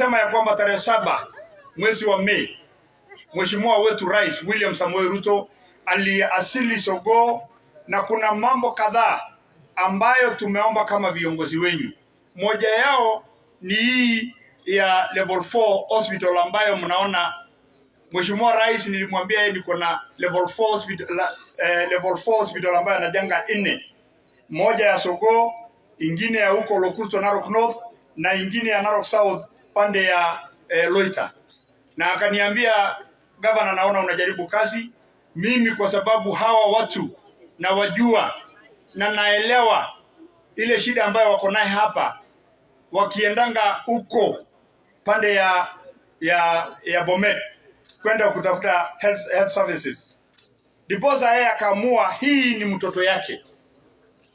Nasema ya kwamba tarehe 7 mwezi wa Mei, Mheshimiwa wetu Rais William Samoei Ruto aliasili Sogoo, na kuna mambo kadhaa ambayo tumeomba kama viongozi wenyu. Moja yao ni hii ya level 4 hospital ambayo mnaona Mheshimiwa Rais nilimwambia yeye niko na level 4 hospital, level 4 hospital ambayo anajenga nne, moja ya Sogoo, ingine ya huko Lokurto Narok North na ingine ya Narok South pande ya Loita. Na akaniambia, "Gavana, naona unajaribu kazi. Mimi kwa sababu hawa watu nawajua na naelewa ile shida ambayo wako naye hapa, wakiendanga huko pande ya Bomet kwenda kutafuta health services." Ndiposa yeye akaamua hii ni mtoto yake.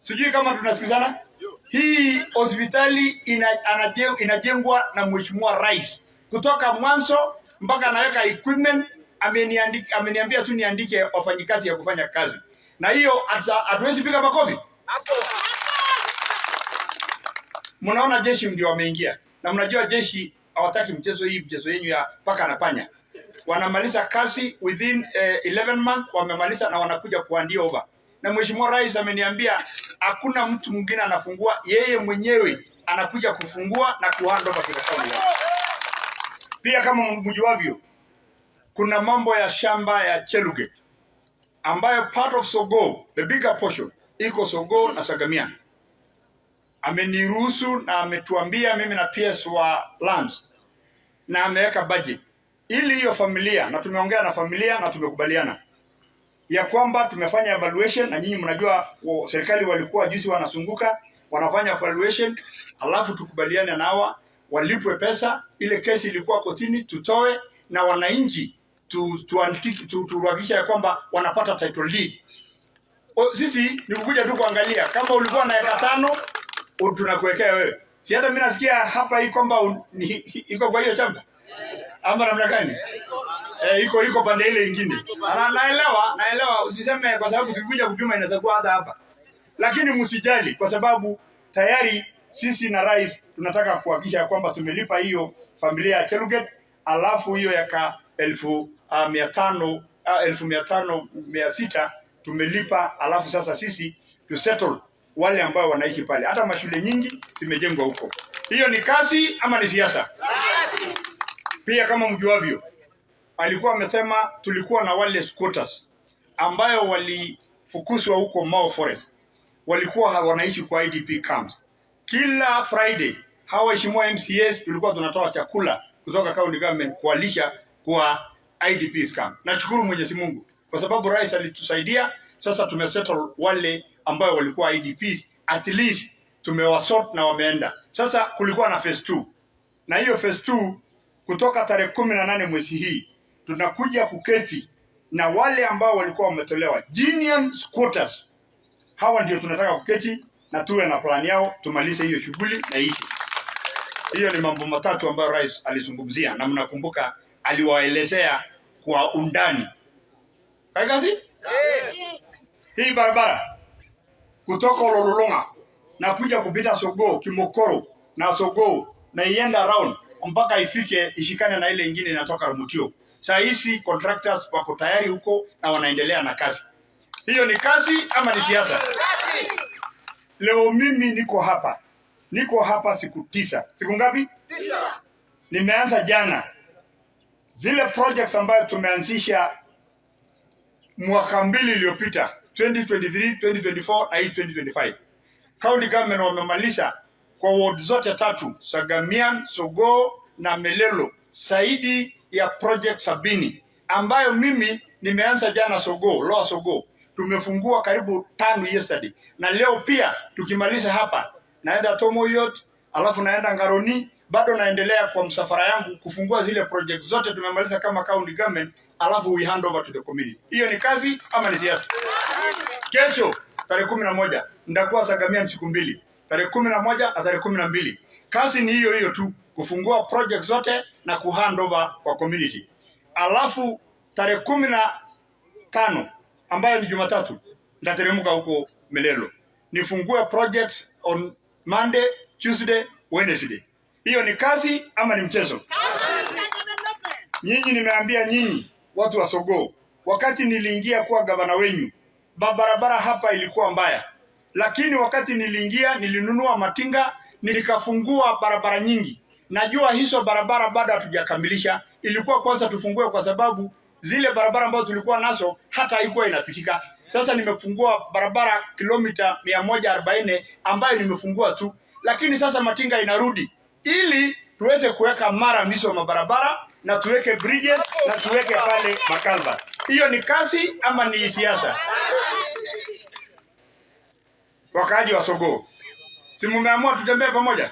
Sijui kama tunasikizana. Hii hospitali inajengwa na Mheshimiwa Rais kutoka mwanzo mpaka anaweka equipment. Ameniambia tu niandike wafanyikazi ya kufanya kazi, na hiyo hatuwezi piga makofi. Mnaona jeshi ndio wameingia, na mnajua jeshi hawataki mchezo hii, mchezo yenu ya paka na panya. Wanamaliza kazi within 11 months wamemaliza na wanakuja kuhand over. Na Mheshimiwa Rais ameniambia hakuna mtu mwingine anafungua, yeye mwenyewe anakuja kufungua na kuhand over kila kaunti. Pia kama mjuavyo, kuna mambo ya shamba ya Cheluget ambayo part of Sogoo, the bigger portion iko Sogoo na Sagamian. Ameniruhusu na ametuambia mimi na PS wa Lands na ameweka budget ili hiyo familia, na tumeongea na familia na tumekubaliana ya kwamba tumefanya evaluation, na nyinyi mnajua serikali walikuwa juzi wanazunguka wanafanya evaluation, alafu tukubaliane na hawa walipwe pesa. Ile kesi ilikuwa kotini tutoe, na wananchi tuhakikisha ya kwamba wanapata title deed. Sisi ni kukuja tu kuangalia kama ulikuwa na eka 5, tunakuwekea wewe. Si hata mimi nasikia hapa hii kwamba iko kwa hiyo shamba ama namna gani? Iko pande ile ingine. Na, naelewa, usiseme kwa sababu tukikuja kupima inaweza kuwa hata hapa. Lakini msijali kwa sababu tayari sisi na rais tunataka kuhakikisha kwamba tumelipa hiyo familia ya Cheluget, alafu hiyo ya 500,000, 500,600 tumelipa, alafu sasa sisi tu settle wale ambao wanaishi pale. Hata mashule nyingi zimejengwa huko. Hiyo ni kazi ama ni siasa? Pia kama mjuavyo, alikuwa amesema tulikuwa na wale squatters ambayo walifukuzwa huko Mau Forest, walikuwa wanaishi kwa IDP camps. Kila Friday hawa waheshimiwa MCAs tulikuwa tunatoa chakula kutoka county government kuwalisha kwa IDPs camp. Nashukuru Mwenyezi Mungu kwa sababu rais alitusaidia. Sasa tumesettle wale ambao walikuwa IDPs, at least tumewasort na wameenda. Sasa kulikuwa na phase 2, na hiyo phase 2 kutoka tarehe 18 mwezi hii tunakuja kuketi na wale ambao walikuwa wametolewa genuine squatters. Hawa ndio tunataka kuketi na tuwe na plan yao, tumalize hiyo shughuli na iishe. Hiyo ni mambo matatu ambayo rais alizungumzia, na mnakumbuka aliwaelezea kwa undani. Kazi hii barabara kutoka Ololulunga na kuja kupita Sogoo, Kimokoro na Sogoo na ienda round mpaka ifike ishikane na ile ingine inatoka Mutio. Saa hizi contractors wako tayari huko na wanaendelea na kazi. Hiyo ni kazi ama ni siasa? Leo mimi niko hapa, niko hapa siku 9. Siku ngapi? 9. Nimeanza jana. Zile projects ambayo tumeanzisha mwaka 2 iliyopita, 2023, 2024 na hii 2025. County government wamemaliza kwa ward zote tatu, Sagamian, Sogoo na Melelo, zaidi ya project 70 ambayo mimi nimeanza jana Sogoo, Lower Sogoo. Tumefungua karibu 5 yesterday. Na leo pia tukimaliza hapa naenda Tomoyot, alafu naenda Ngaroni, bado naendelea kwa msafara yangu kufungua zile project zote tumemaliza kama county government, alafu we hand over to the community. Hiyo ni kazi ama ni siasa? Kesho tarehe 11 nitakuwa Sagamian siku 2, tarehe 11 na tarehe 12. Kazi ni hiyo hiyo tu, kufungua project zote na kuhand over kwa community. Alafu tarehe 15 ambayo ni Jumatatu nitateremka huko Melelo nifungue projects on Monday, Tuesday, Wednesday. Hiyo ni kazi ama ni mchezo? Nyinyi nimeambia nyinyi watu wa Sogoo, wakati niliingia kuwa gavana wenyu, barabara hapa ilikuwa mbaya, lakini wakati niliingia nilinunua matinga nikafungua barabara nyingi. Najua hizo barabara bado hatujakamilisha, ilikuwa kwanza tufungue kwa sababu zile barabara ambazo tulikuwa nazo hata haikuwa inapitika. Sasa nimefungua barabara kilomita 140 ambayo nimefungua tu, lakini sasa matinga inarudi ili tuweze kuweka murram hizo mabarabara na tuweke bridges na tuweke pale maculvert. Hiyo ni kazi ama ni siasa? Wakaaji wa Sogoo, si mumeamua tutembee pamoja?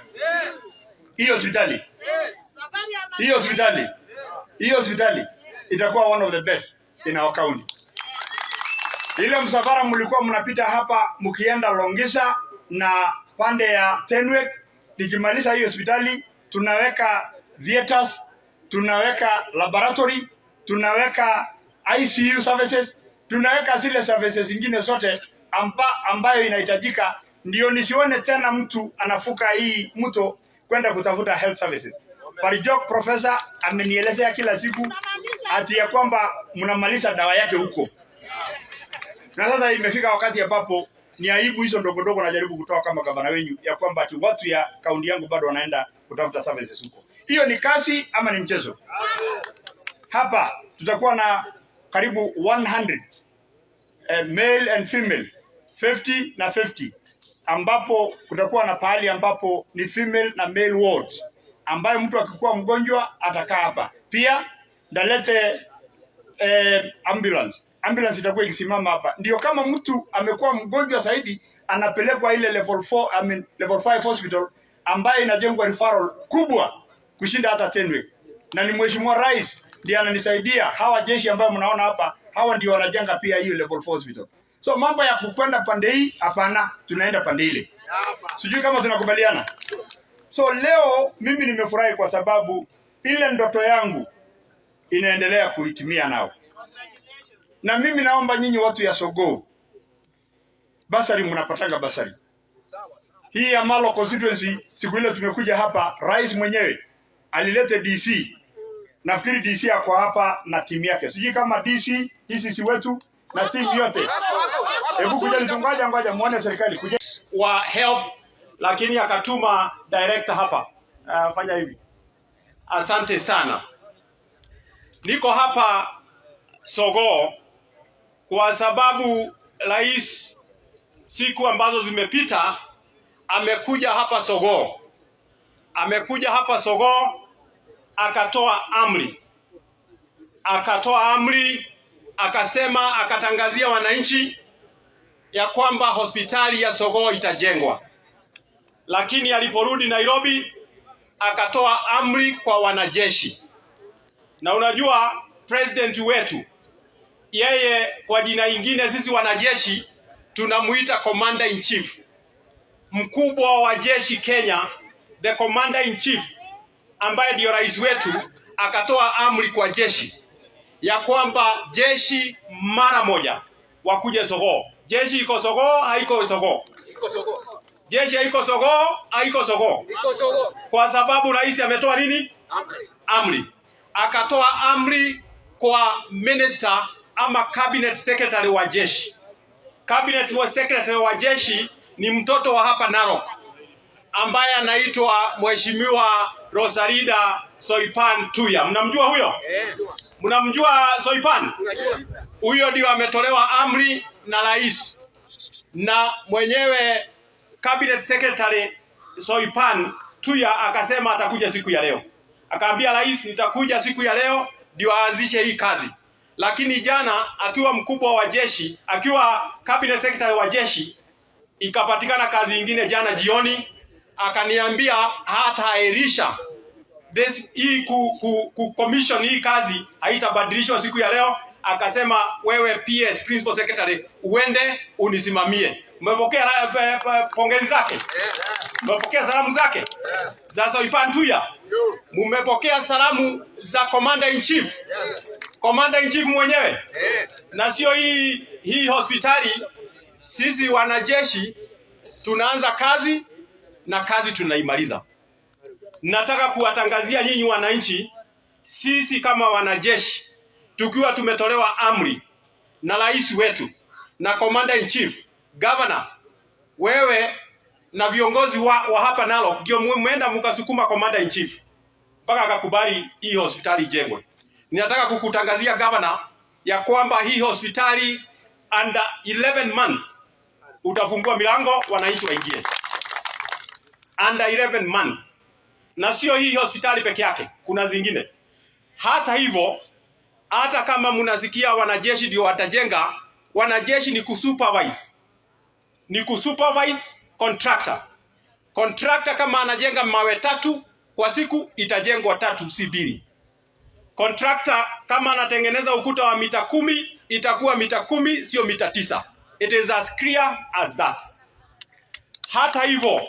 Hiyo hospitali, hiyo hospitali, hiyo hospitali itakuwa one of the best in our county. Ile msafara mlikuwa mnapita hapa mkienda Longisa na pande ya Tenwek, nikimaliza hiyo hospitali tunaweka theaters, tunaweka laboratory, tunaweka ICU services, tunaweka zile services zingine zote ambayo inahitajika, ndio nisione tena mtu anavuka hii mto kwenda kutafuta health services. Parijok professor amenielezea kila siku ati ya kwamba mnamaliza dawa yake huko, na sasa imefika wakati ambapo ni aibu hizo ndogo ndogo najaribu kutoa kama gavana wenyu, ya kwamba ati watu ya kaunti yangu bado wanaenda kutafuta services huko. Hiyo ni kazi ama ni mchezo? Hapa tutakuwa na karibu 100 male and female 50 na 50, ambapo kutakuwa na pahali ambapo ni female na male wards, ambayo mtu akikuwa mgonjwa atakaa hapa. Pia ndalete ambulance. Ambulance itakuwa ikisimama hapa, ndio kama mtu amekuwa mgonjwa zaidi anapelekwa ile level 4, I mean, level 5 hospital ambayo inajengwa referral kubwa kushinda hata Tenwek, na ni Mheshimiwa Rais ndiye ananisaidia. Hawa jeshi ambayo mnaona hapa, hawa ndio wanajenga pia hiyo level 4 hospital. So mambo ya kukwenda pande hii hapana, tunaenda pande ile. Sijui kama tunakubaliana. So leo mimi nimefurahi kwa sababu ile ndoto yangu inaendelea kuitimia nao. Na mimi naomba nyinyi watu ya Sogoo, bursary mnapatanga bursary hii ya Malo constituency. Siku ile tumekuja hapa, rais mwenyewe alilete DC. Nafikiri DC ako hapa na timu yake, sijui kama DC DCC wetu na timu yote. Hebu kuja tungoja, ngoja muone serikali kuja wa health, lakini akatuma director hapa. Fanya hivi. Asante sana. Niko hapa Sogoo kwa sababu rais siku ambazo zimepita amekuja hapa Sogoo, amekuja hapa Sogoo akatoa amri, akasema, akatangazia wananchi ya kwamba hospitali ya Sogoo itajengwa, lakini aliporudi Nairobi akatoa amri kwa wanajeshi. Na unajua president wetu yeye, kwa jina ingine sisi wanajeshi tunamuita commander in chief, mkubwa wa jeshi Kenya, the commander in chief ambaye ndio rais wetu, akatoa amri kwa jeshi ya kwamba jeshi mara moja wakuje Sogoo. Jeshi iko Sogoo, haiko Sogoo? Jeshi haiko Sogoo, haiko Sogoo? Kwa sababu rais ametoa nini? Amri. Amri. Akatoa amri kwa minister ama cabinet secretary wa jeshi. Cabinet wa secretary wa jeshi ni mtoto wa hapa Narok ambaye anaitwa Mheshimiwa Rosalinda Soipan Tuya. Mnamjua huyo? Mnamjua Soipan? Huyo ndio ametolewa amri na rais na mwenyewe cabinet secretary Soipan Tuya akasema atakuja siku ya leo. Akaambia rais, nitakuja siku ya leo ndio aanzishe hii kazi. Lakini jana akiwa mkubwa wa jeshi, akiwa cabinet secretary wa jeshi, ikapatikana kazi ingine jana jioni, akaniambia hataahirisha this hii ku commission hii kazi haitabadilishwa siku ya leo. Akasema wewe PS Principal Secretary uende unisimamie. Umepokea pongezi zake? Umepokea salamu zake za Soipan Tuya? Mumepokea salamu za Commander in Chief? Commander in Chief mwenyewe na sio hii hospitali. Sisi wanajeshi tunaanza kazi na kazi tunaimaliza. Nataka kuwatangazia nyinyi wananchi, sisi kama wanajeshi tukiwa tumetolewa amri na rais wetu na commander in chief, governor, wewe na viongozi wa hapa Narok ndio mmeenda mkasukuma commander in chief mpaka akakubali hii hospitali ijengwe. Ninataka kukutangazia, governor, ya kwamba hii hospitali under 11 months utafungua milango wananchi waingie. Under 11 months. Na sio hii hospitali peke yake, kuna zingine. Hata hivyo, hata kama mnasikia wanajeshi ndio watajenga, wanajeshi ni kusupervise, ni kusupervise contractor. Contractor kama anajenga mawe tatu kwa siku, itajengwa tatu, si mbili. Contractor kama anatengeneza ukuta wa mita 10, itakuwa mita 10, sio mita 9. It is as clear as that. Hata hivyo,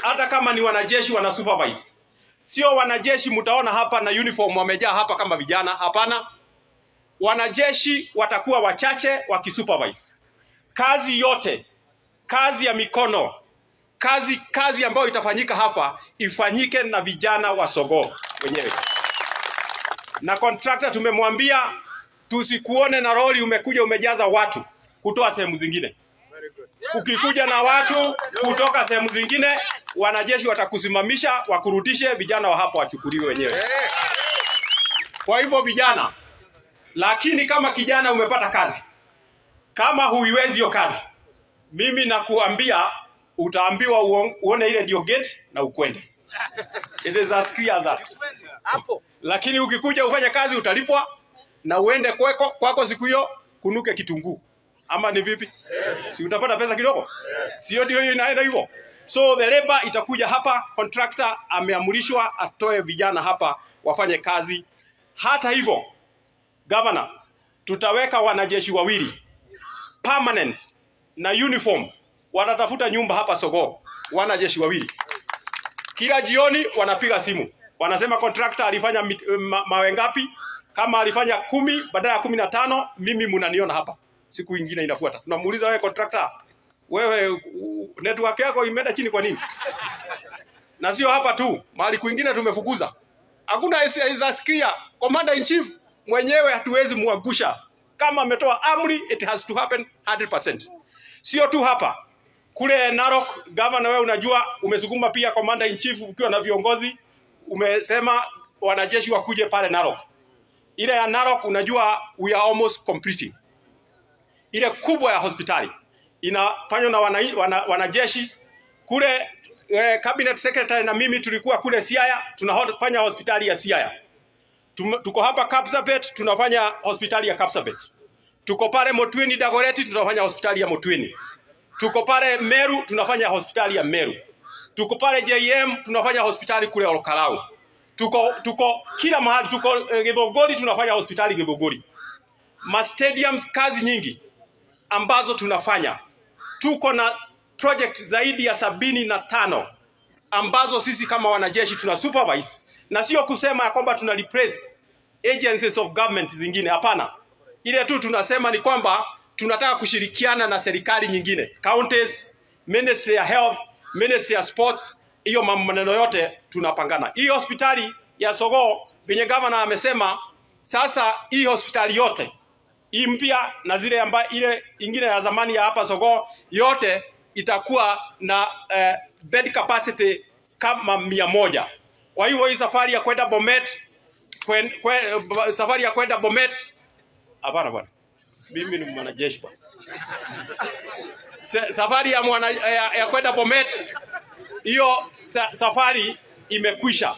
hata kama ni wanajeshi wana supervise, sio wanajeshi mtaona hapa na uniform wamejaa hapa kama vijana. Hapana, wanajeshi watakuwa wachache wakisupervise kazi yote, kazi ya mikono, kazi ambayo itafanyika hapa ifanyike na vijana wa Sogoo wenyewe. Na contractor tumemwambia tusikuone na lori umekuja umejaza watu kutoa sehemu zingine. Ukikuja na watu kutoka sehemu zingine, wanajeshi watakusimamisha wakurudishe, vijana wa hapo wachukuliwe wenyewe. Kwa hivyo vijana, lakini kama kijana umepata kazi, kama huiwezi hiyo kazi, mimi nakuambia utaambiwa uone ile ndio gate na ukwende. It is as clear as that. Lakini ukikuja ufanye kazi utalipwa na uende kwako siku hiyo kunuke kitunguu. Ama ni vipi? Si utapata pesa kidogo? Sio ndio hiyo inaenda hivyo? So the labor itakuja hapa, contractor ameamrishwa atoe vijana hapa wafanye kazi. Hata hivyo, governor, tutaweka wanajeshi wawili permanent na uniform, watatafuta nyumba hapa Sogoo, wanajeshi wawili. Kila jioni wanapiga simu, wanasema contractor alifanya mawe ngapi? Kama alifanya 10 badala ya 15, mimi mnaniona hapa. Siku ingine inafuata tunamuuliza, wewe contractor, wewe network yako imeenda chini kwa nini? Na sio hapa tu, mahali kwingine tumefukuza. Hakuna is as clear. Commander in chief mwenyewe hatuwezi muangusha. Kama ametoa amri, it has to happen 100%. Sio tu hapa. Kule Narok, governor, wewe unajua umesukuma pia commander in chief ukiwa na viongozi, umesema wanajeshi wakuje pale Narok. Ile ya Narok unajua we are almost completing. Ile kubwa ya hospitali inafanywa na wanajeshi kule. Cabinet secretary na mimi tulikuwa kule Siaya tunafanya hospitali ya Siaya. Tuko hapa Kapsabet tunafanya hospitali ya Kapsabet. Tuko pale Motweni Dagoretti tunafanya hospitali ya Motweni. Tuko pale Meru tunafanya hospitali ya Meru. Tuko pale JM tunafanya hospitali kule Olkalou. Tuko kila mahali, tuko Githunguri tunafanya hospitali Githunguri. Ma stadiums, kazi nyingi ambazo tunafanya. Tuko na project zaidi ya 75 ambazo sisi kama wanajeshi tuna supervise, na sio kusema ya kwamba tuna replace agencies of government zingine, hapana. Ile tu tunasema ni kwamba tunataka kushirikiana na serikali nyingine, counties, Ministry ya Health, Ministry ya Sports, hiyo maneno yote tunapangana. Hii hospitali ya Sogoo venye governor amesema, sasa hii hospitali yote hii mpya na zile amba, ile ingine ya zamani ya hapa Sogoo yote itakuwa na bed capacity kama 100. Kwa hivyo hii safari ya kwenda Bomet safari ya kwenda Bomet, hapana bwana, mimi ni mwanajeshi bwana. Safari ya kwenda Bomet hiyo safari imekwisha.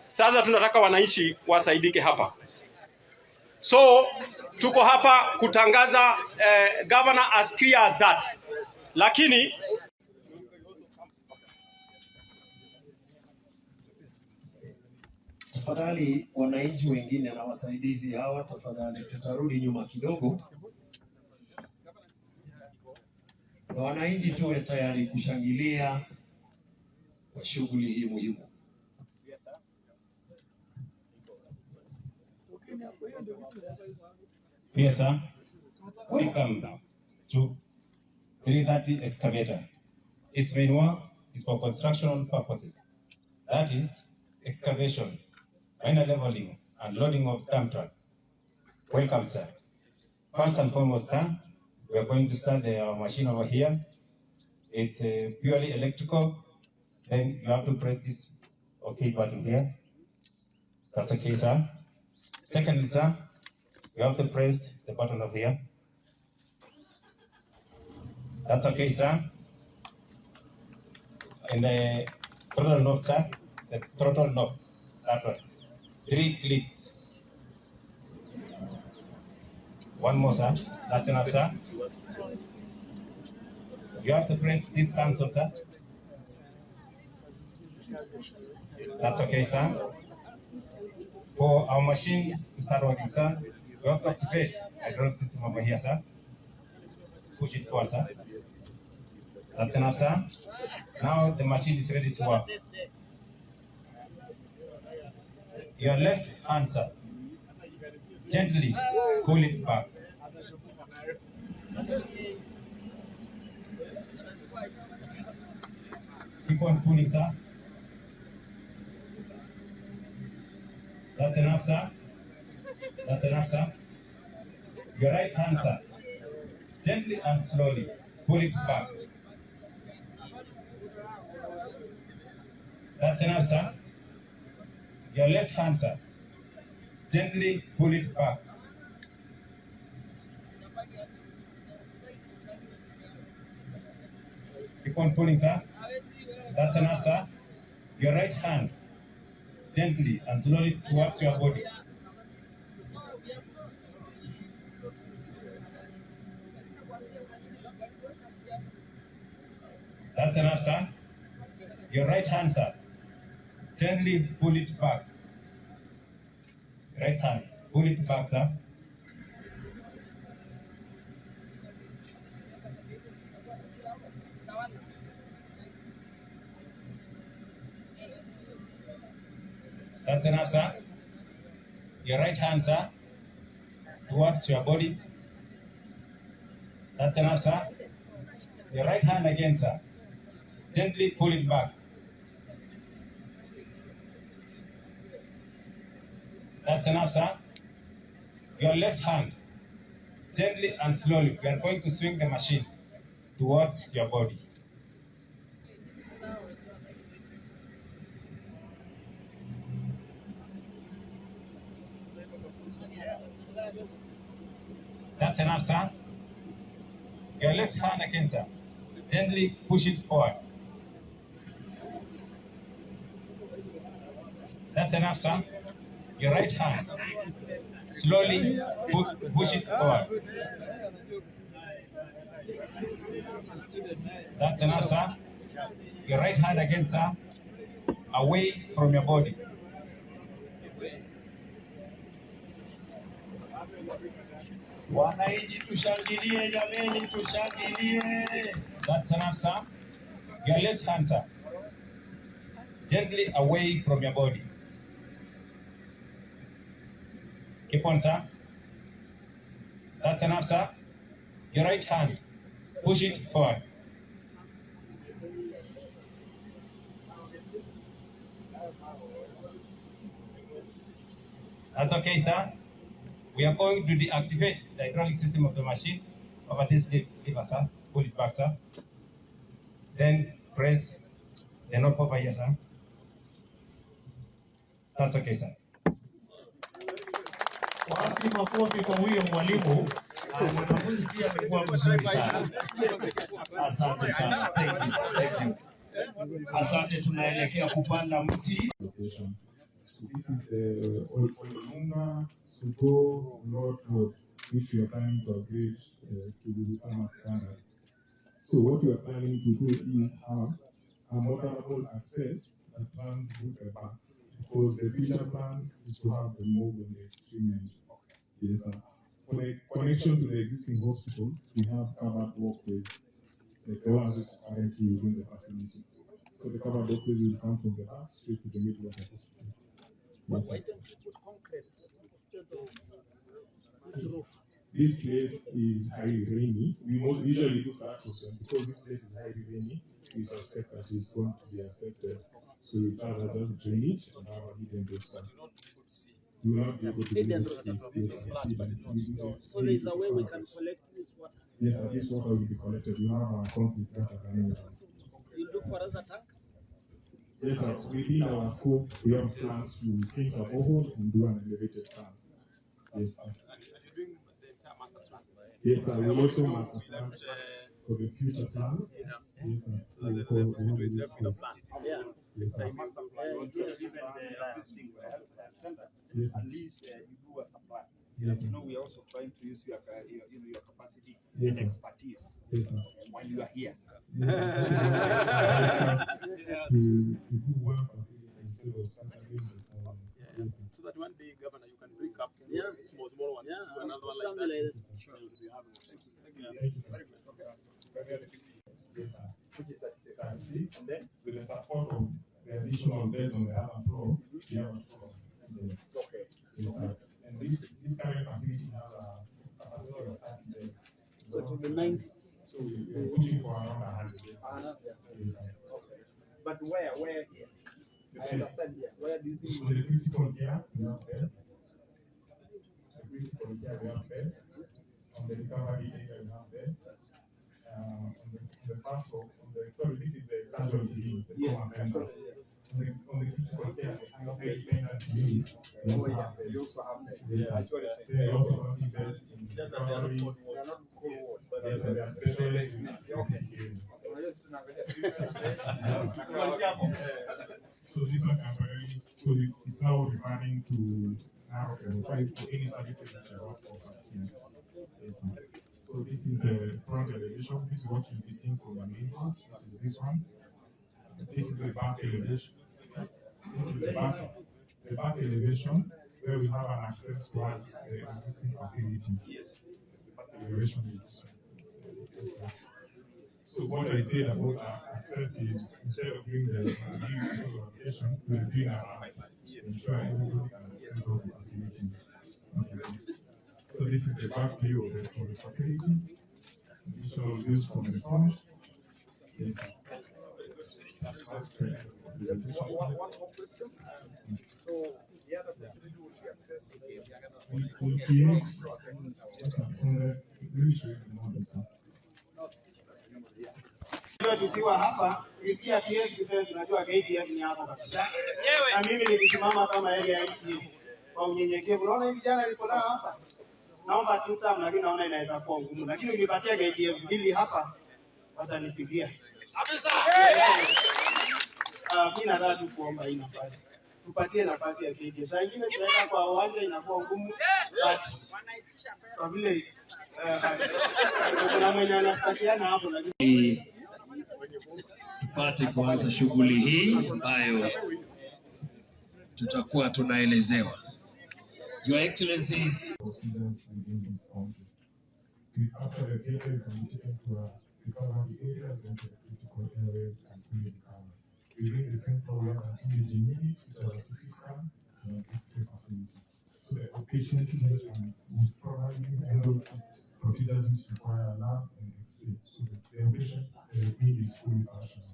Sasa tunataka wananchi wasaidike hapa. So tuko hapa kutangaza governor as clear as that. Lakini tafadhali wananchi wengine na wasaidizi hawa, tafadhali tutarudi nyuma kidogo, na wananchi tuwe tayari kushangilia kwa shughuli hii muhimu. Yes, sir. Welcome to 330 excavator. Its main work is for construction purposes. That That is excavation, minor leveling, and loading of dump trucks. Welcome, sir. First and foremost, sir, we are going to start our machine over here. It's purely electrical. Then you have to press this OK button here. That's okay, sir. Secondly, sir, you have to press the button over here. That's okay, sir. And the throttle knob, sir, the throttle knob, that one. 3 clicks. One more, sir. That's enough, sir. You have to press this cancel, sir. That's okay, sir. For our machine to start working, sir, we have to activate hydraulic system over here, sir. Push it forward, sir. That's enough, sir. Now the machine is ready to work. Your left hand, sir. Gently pull it back. Keep on pulling, sir. That's enough, sir. That's enough, sir. Your right hand, sir. Gently and slowly pull it back. That's enough, sir. Your left hand, sir. Gently pull it back. Keep on pulling, sir. That's enough, sir. Your right hand, gently and slowly towards your body. That's enough, sir. Your right hand, sir. Gently pull it back. Right hand, pull it back, sir. That's enough, sir. Your right hand, sir, towards your body. That's enough, sir. Your right hand again, sir. Gently pull it back. That's enough, sir. Your left hand, gently and slowly, we are going to swing the machine towards your body. That's enough, sir. Your left hand again, sir. Gently push it forward. That's enough, sir. Your right hand, slowly push it forward. That's enough, sir. Your right hand again, sir, away from your body. Wananchi tushangilie, jameni, tushangilie. That's enough, sir. Your left hand, sir, gently away from your body. Keep on, sir. That's enough, sir. Your right hand, push it forward. That's okay, sir. We are going to deactivate the hydraulic system of the machine over this lever, sir. Pull it back, sir. Then press the knob over here, sir. That's okay, sir. Wapi makofi kwa huyo mwalimu? Mwanafunzi pia amekuwa mzuri sana. Asante sana. Thank you. Thank you. Asante, tunaelekea kupanda mti. Location. So this is the Olunga Sugo Road Road, which we are planning to upgrade to the tarmac standard. So what we are planning to do is have a motorable access that runs through the back, because the future plan is to have the morgue on the extreme end. Yes, sir. For the connection to the existing hospital, we have covered walkways, like the ones which are currently within the facility. So the covered walkways will come from the back straight to the middle of the hospital. Yes, sir. Why don't you put concrete instead of this roof? This place is highly rainy. We usually do flat roofs, and because this place is highly rainy, we suspect that it's going to be affected. So we'd rather just drain it and have a hidden road. You will not be able to Hidden really road. see. Yes, sir. See, but it's So there is a way we can collect this water. Yes, sir, this water will be collected. We have a concrete gutter running. You'll do for us a tank? Yes, sir. Within our scope, we have plans to sink a borehole and do an elevated tank. Yes, sir. Yes, sir. We also master plan for the future plans. Yes, sir. For this place. Yeah. Yes, sir. Master plan, you want to even the existing health center, Yes, sir. at least you do as a plan. Yes, sir. You know, we are also trying to use your capacity Yes, and sir. expertise Yes, sir. while you are here. Yes, sir. To do one facility instead of scattering the small ones. Yes, sir. So that one day, Governor, you can break up Yeah. those small, small ones Yeah, to another one like something that. like that. Yes, sir. You will be having one. Thank you, sir. Yes, sir. Which is 36. 36. And then, With the support of the additional beds on the other floor, we have a total of 60 beds. okay. Yes, sir. And this current facility has a capacity of 30 beds. So it will be 90. So we are pushing for around 100. Yes, sir. Yes, sir. Okay. But where here? I understand here. Where do you think? On the critical care, we have beds. The critical care, we have beds. On the recovery area, we have beds. On the first floor, on the, sorry, this is the casualty unit, the trauma center. On the critical care, the high dependency unit, we Oh, also yeah. have beds. You also have beds. Yes, sir. I saw the same. There are also 20 beds in Just that they are not recovery. called They are wards. not called wards, but Yes, sir, they are specialized in Okay. areas. Okay. So this one can very, because it's now referring to Narok level 5 for any services that are not offered here. Yes, sir. So this is the front elevation. This is what you'll be seeing from the main road, which is this one. This is the back elevation. This is the back elevation where we have an access towards the existing facility. Yes. The back elevation is this one. So what I said about access is instead of doing the new application, we are doing a ramp to ensure everybody can access all the facilities. Okay. So this is the back view of the facility. Visual views from the front. Yes. That's the presentation. One more question. So the other facility will be accessed. We will create, yes, sir, from the, let me show you the model, sir. Tukiwa hapa ukisikia PS Defense unajua KDF ni hapo kabisa. Na mimi nikisimama kama area MCA kwa unyenyekevu, unaona hivi vijana niko nao hapa, naomba tu term, lakini naona inaweza kuwa ngumu, lakini ukinipatia KDF mbili hapa watanipigia. Mimi nataka tu kuomba hii nafasi, tupatie nafasi ya KDF. Saa ingine tunaenda kwa uwanja inakuwa ngumu, but kwa vile kuna mwenye anastakiana hapo lakini Tupate kuanza shughuli hii ambayo tutakuwa tunaelezewa. Your Excellencies, Procedures within this county. After the theater, you can be taken to a recovery area, then to the critical area and fully recover. Within the same floor, we have an imaging unit, which has a CT scan and an X-ray facility. So the outpatient unit and will probably handle procedures which require lab and X-ray. So the outpatient wing is fully functional.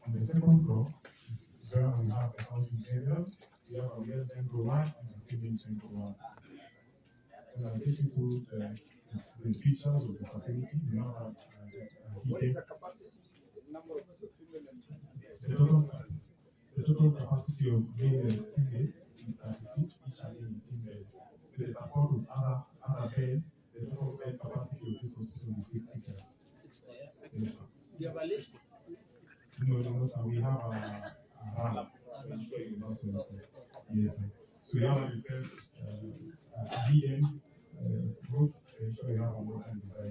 On the second floor, where we have the housing areas, we have a male general ward and a female general ward. And I'll take you through the features of the facility. We have a What is heated the capacity? The number of female and The total capacity of male and female is 36, each having 18 beds. With the support of other beds, the total bed capacity of this hospital is 60 beds. Yes, sir. Do you have a list? No, sir, we have a ramp to ensure you not to. Yes, sir. So we have a recess, a hidden rope to ensure you have a water design.